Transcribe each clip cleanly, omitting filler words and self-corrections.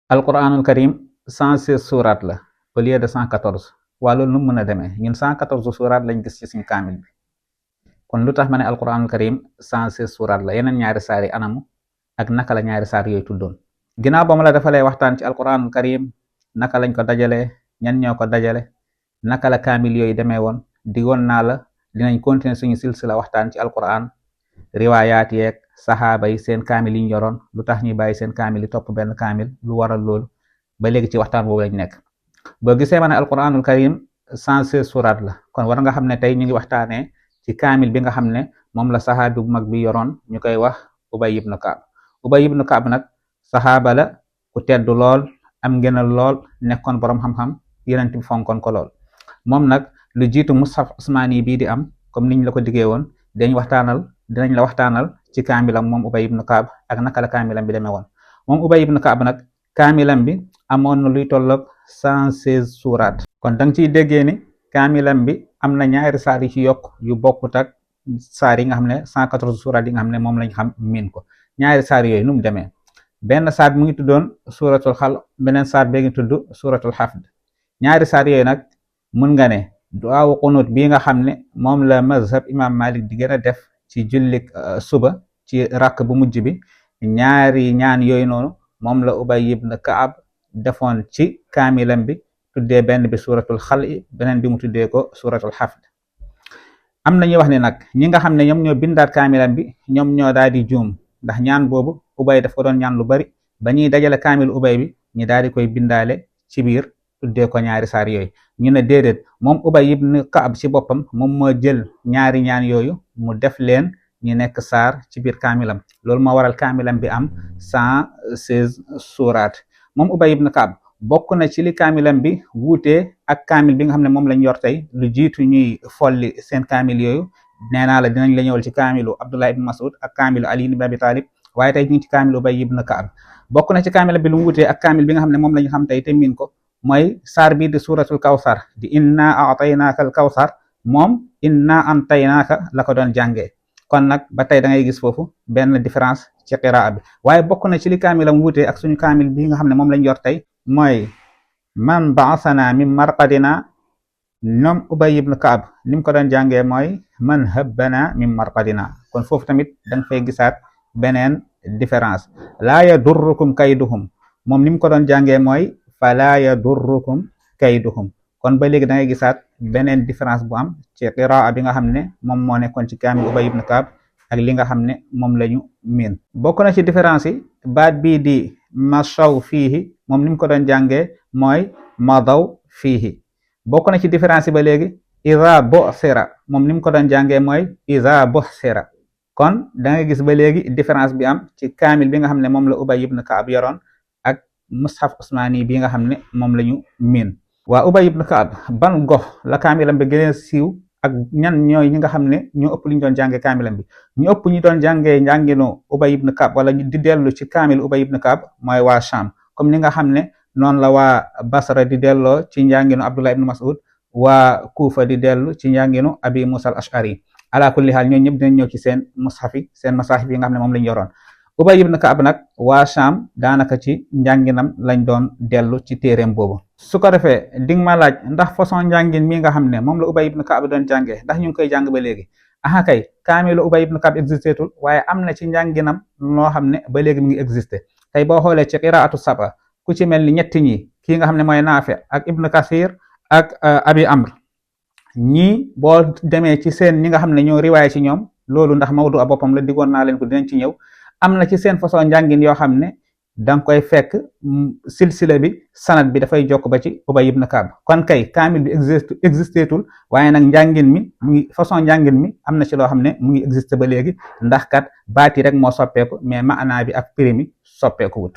alquranul karim 116 surat la au lieu de 114 waa loolu nu mu mën a demee ñun 114 surat lañ gis ci suñu kaamil bi kon lu tax ma ne alquranul karim 116 surat la yeneen ñaari saar yi anamu ak naka la ñaari saar yooyu tuddoon ginnaaw ba ma la defalee waxtaan ci alquranul karim naka lañ ko dajalee ñan ñoo ko dajale naka la kaamil yooyu demee woon digoon naa la dinañ continuer suñu silsila waxtaan ci alquran riwaayaat yeeg saxaaba yi seen kaamil yi ñu yoroon lu tax ñuy bàyyi seen kaamil yi topp benn kaamil lu waral loolu ba léegi ci waxtaan boobu lañ nekk boo gisee ma ne alquranul karim 116 surat la kon war nga xam ne tey ñu ngi waxtaanee ci kaamil bi nga xam ne moom la saxaabi bu mag bi yoroon ñu koy wax Ubay ibn Kaab Ubay ibn Kaab nag saxaaba la ku tedd lool am ngëneel lool nekkoon borom xam-xam Yonent bi fonkoon ko lool moom nag lu jiitu mushaf usmaani bii di am comme niñ la ko diggee woon dinañ la waxtaanal ci kaamilam moom Ubay ibn Kaab ak naka la kaamilam bi demee woon moom Ubay ibn Kaab nag kaamilam bi amoon na luy tolloog 116 surat kon danga ciy déggee ni kaamilam bi am na ñaari saar yi ci yokk yu bokkut ak saar yi nga xam ne 114 surat yi nga xam ne moom lañ xam miin ko ñaari saar yooyu nu mu demee benn saar mu ngi tuddoon suratul xal beneen saar bee ngi tudd suratul xafd ñaari saar yooyu nag mun nga ne duwaawu qunut bii nga xam ne moom la mazhab imam Malik di gën a def ci jullik suba ci rakk bu mujj bi ñaari ñaan yooyu noonu moom la Ubay ibn Kaab defoon ci kaamilam bi tuddee benn bi suratul xal beneen bi mu tuddee ko suratul xafd am na ñuy wax ne nag ñi nga xam ne ñoom ñoo bindaat kaamilam bi ñoom ñoo daal di juum ndax ñaan boobu Ubay daf ko doon ñaan lu bari ba ñuy dajale kaamil Ubay bi ñi daal di koy bindaale ci biir tuddee ko ñaari saar yooyu ñu ne déedéet moom Ubay ibn Kaab ci boppam moom moo jël ñaari ñaan yooyu mu def leen ñu nekk saar ci biir kaamilam loolu moo waral kaamilam bi am 116 surat moom Ubay ibn Kaab bokk na ci li kaamilam bi wuutee ak kaamil bi nga xam ne moom lañ yor tey lu jiitu ñuy folli seen kaamil yooyu nee naa la dinañ la ñëwal ci kaamilu Abdullah ibn Mas'ud ak kaamilu Ali ibn Abi Talib waaye tey ñu ngi ci kaamilu Ubay ibn Kaab bokk na ci kaamilam bi lu mu wuutee ak kaamil bi nga xam ne moom lañ xam tey te miin ko mooy saar bii di suratul kawsar di inna a'taynaaka al kawsar moom inna antaynaaka la ko doon jàngee kon nag ba tey da ngay gis foofu benn différence ci qiraa bi waaye bokk na ci li kaamilam wuutee ak suñu kaamil bi nga xam ne moom lañ yor tey mooy man ba'athana min marqadina ñoom Ubay ibn Kaab ni mu ko doon jàngee mooy man habbana min marqadina kon foofu tamit da nga fay gisaat beneen différence laa yadurrukum kayduhum moom ni mu ko doon jàngee mooy falaa yadurrukum kayduhum kon ba léegi da ngay gisaat beneen différence bu am ci qiraa bi nga xam ne moom moo nekkoon ci kaamil Ubay ibn Kaab ak li nga xam ne moom lañu miin bokk na ci différence yi baat bii di mashaw fiihi moom ni mu ko doon jàngee mooy madaw fiihi bokk na ci différence yi ba léegi iza bu'sira moom ni mu ko doon jàngee mooy iza bu'sira kon da nga gis ba léegi différence bi am ci kaamil bi nga xam ne moom la Ubay ibn Kaab yoroon ak mushaf usmaani bi nga xam ne moom lañu miin waa Ubay ibn Kaab ban gox la kaamilam bi gën a siiw ak ñan ñooy ñi nga xam ne ñu ëpp lu ñu doon jàngee kaamilam bi ñu ëpp ñu doon jàngee njànginu Ubay ibn Kaab wala ñu di dellu ci kaamil Ubay ibn Kaab mooy waa Sham comme ni nga xam ne noonu la waa Basra di delloo ci njànginu Abdullah ibn Mas'ud waa Kufa di dellu ci njànginu Abi Musa al Ash'ari ala kulli haal ñoo ñëpp dinañ ñëw ci seen mushafi seen masahif yi nga xam ne moom lañ yoroon Ubay ibn Kaab nag waa Sham daanaka ci njànginam lañ doon dellu ci téereem boobu su ko defee di nga ma laaj ndax façon njàngin mi nga xam ne moom la Ubay ibn Kaab doon jàngee ndax ñu ngi koy jàng ba léegi aha kay kaamilu Ubay ibn Kaab existeetul waaye am na ci njànginam loo xam ne ba léegi mu ngi existé tey boo xoolee ci qiraatu saba ku ci mel ni ñetti ñi kii nga xam ne mooy Naafi ak Ibn Kasir ak Abi Amr ñii boo demee ci seen ñi nga xam ne ñoo riwaay ci ñoom loolu ndax mawdu a boppam la diggoon naa leen ko dinañ ci ñëw am na ci seen façon njàngin yoo xam ne danga koy fekk silsila bi sanad bi dafay jokk ba ci Ubay ibn Kaab kon kay kaamil bi existeetul waaye nag njàngin mi mu ngi façon njàngin mi am na ci loo xam ne mu ngi existe ba léegi ndax kat baati rek moo soppeeku mais maanaa bi ak prix mi soppeeku wut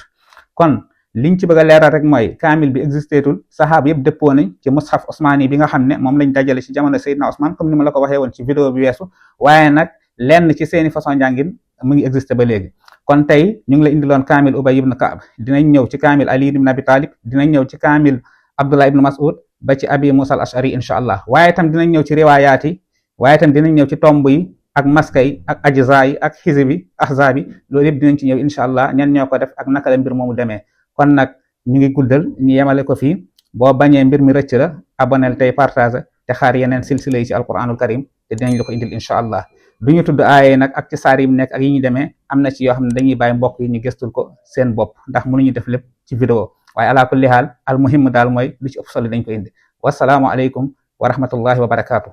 kon liñ ci bëgg a leeral rek mooy kaamil bi existeetul saxaaba yëpp dëppoo nañ ci mushaf osmaani bi nga xam ne moom lañ dajale ci jamono Seydina Osman comme ni ma la ko waxee woon ci vidéo bi weesu waaye nag lenn ci seeni façon njàngin mu ngi existe ba léegi kon tey ñu ngi la indiloon kaamil Ubay ibn Kaab dinañ ñëw ci kaamil Ali ibn Abi Talib dinañ ñëw ci kaamil Abdullah ibn Mas'ud ba ci Abi Musa al Ash'ari insha allah waaye tam dinañ ñëw ci riwaayaat yi waaye tam dinañ ñëw ci tomb yi ak maska yi ak ajza yi ak xizib yi ahzaab yi loolu yëpp dinañ ci ñëw insha allah ñan ñoo ko def ak naka la mbir moomu demee kon nag ñu ngi guddal ñu yemale ko fii boo bañee mbir mi rëcc la abonel tey partage te xaar yeneen silsila yi ci alquranul karim te dinañ la ko indil incha allah du ñu tudd aaye nag ak ci saar yi mu nekk ak yi ñu demee am na ci yoo xam ne dañuy bàyyi mbokk yi ñu gëstul ko seen bopp ndax mënuñu def lépp ci vidéo waaye ala kulli haal al muhim daal mooy lu ci ëpp solo dañ ko indi wasalaamu aleykum wa rahmatullahi wa barakaatu